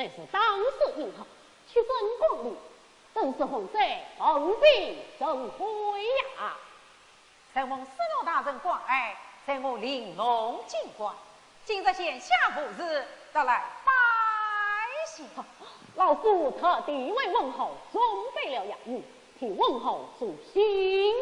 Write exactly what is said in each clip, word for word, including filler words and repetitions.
是当世英豪，屈尊光临，真是洪水奉陪盛会呀。承蒙司徒大人关爱，待我玲珑金冠，今日闲下无事，特来拜谢。老夫特地为文侯准备了雅乐，替文侯助兴。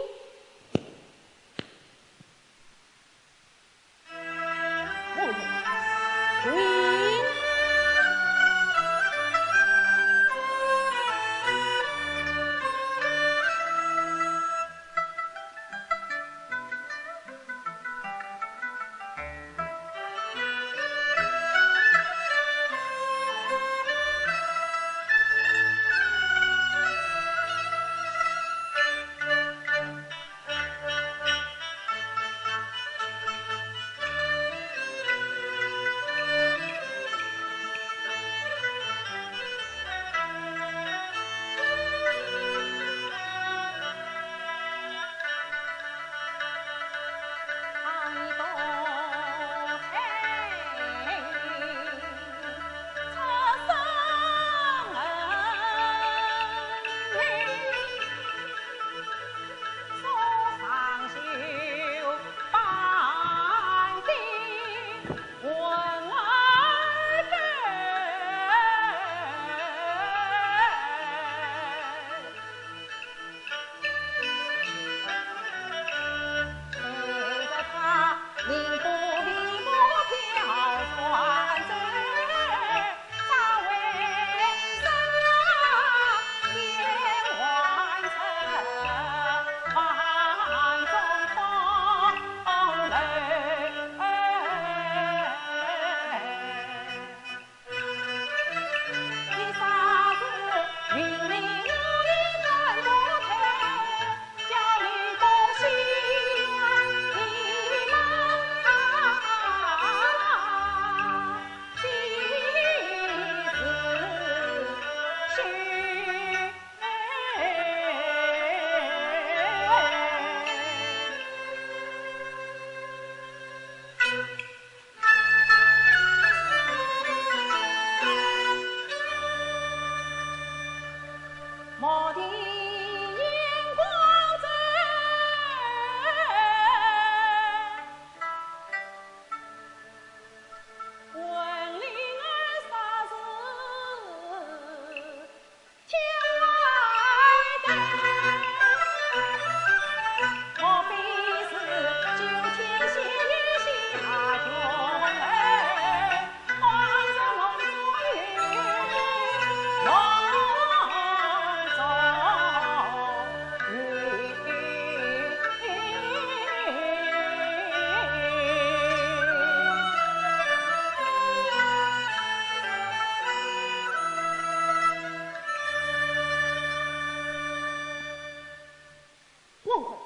文侯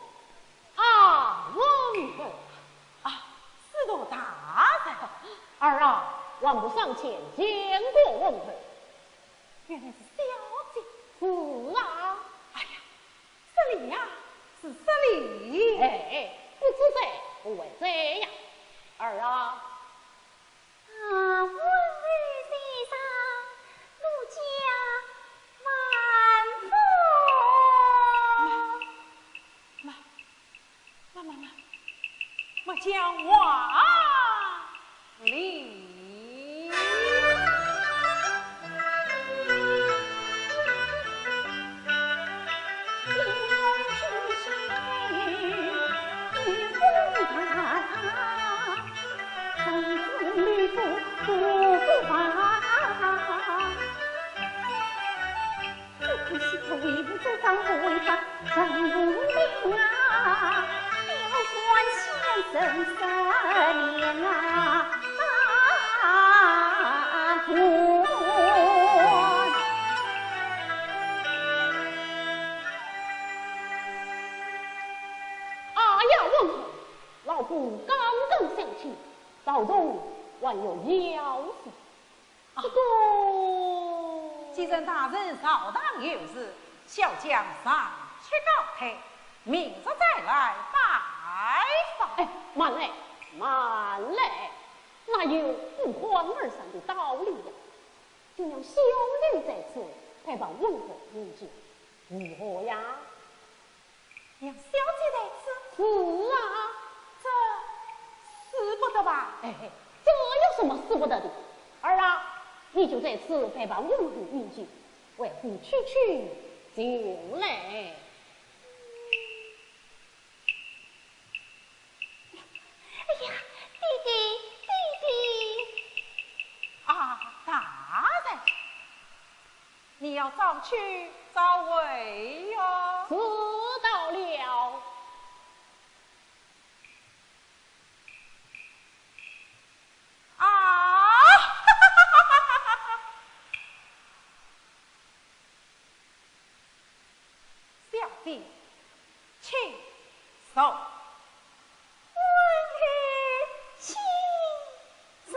啊，文侯啊！司徒大人。儿啊，还不上前见过文侯？原来是小姐。是啊。哎呀，失礼呀，是失礼。哎，不知者不会者呀。儿啊， 啊，文侯先生，奴家万福。慢，慢，慢，慢，慢，慢叫王林。 哎呀，文侯，老夫刚刚想起，朝中还有要事。啊，这个，既然大人朝堂有事，小将上去告退，明日再来拜访。哎，慢来，慢来，哪有不欢而散的道理呀？就让小女在此陪伴温侯饮酒，如何呀？让小姐在此？是啊。这使不得吧？哎，这有什么使不得的？儿啊，你就在此陪伴温侯饮酒，为父取取酒来。 哎呀，爹爹，爹爹！啊，大人，你要早去早回哟。知道了。啊！ 小姐，请坐。温侯请坐。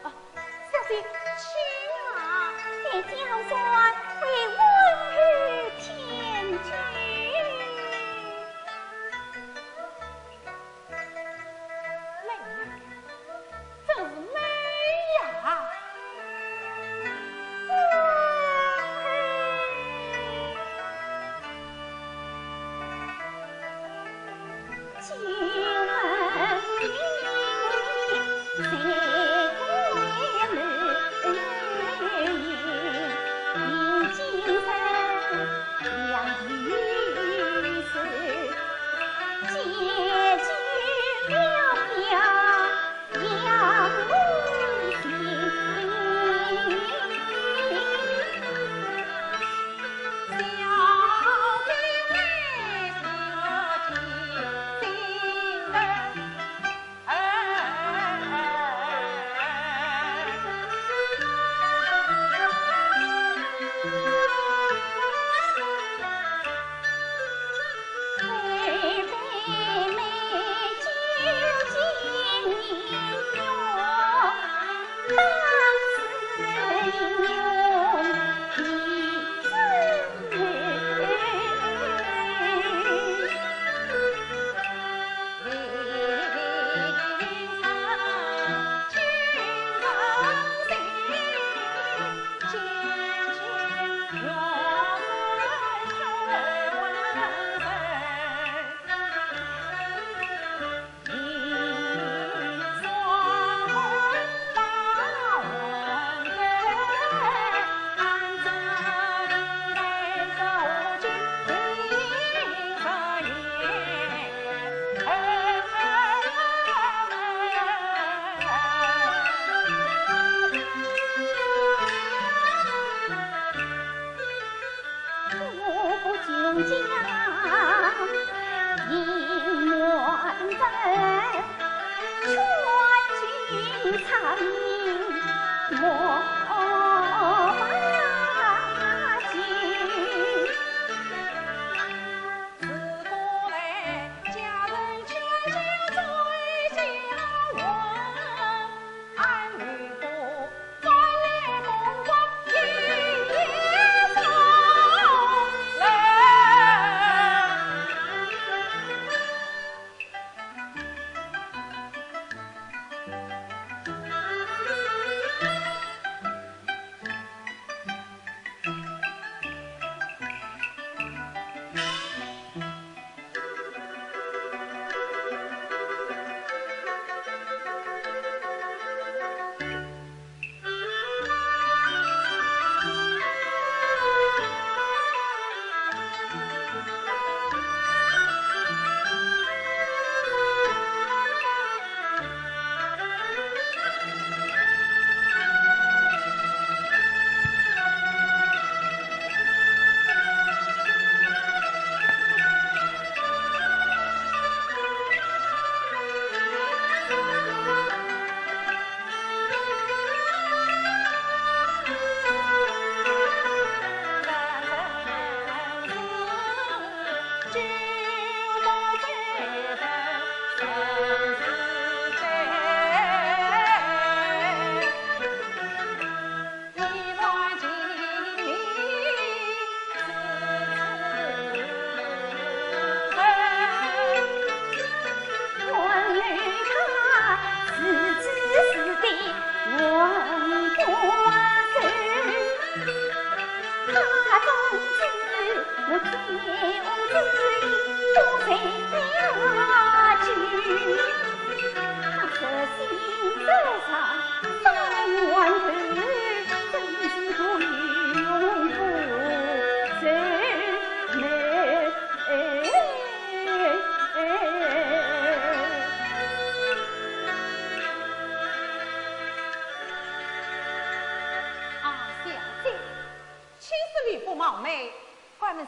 啊，小姐，请啊。待小婿为温侯添酒。来呀， 真是美呀！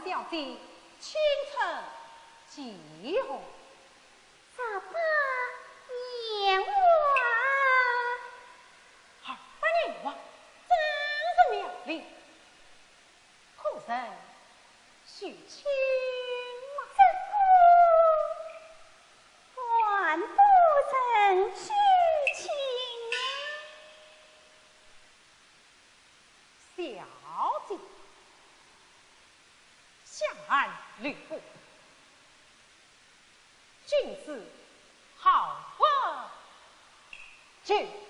小姐青春几何？十八年华。二八年华，真是妙龄。可曾许亲啊？这个还不曾许亲啊。小姐，相寒留步，君子好合群。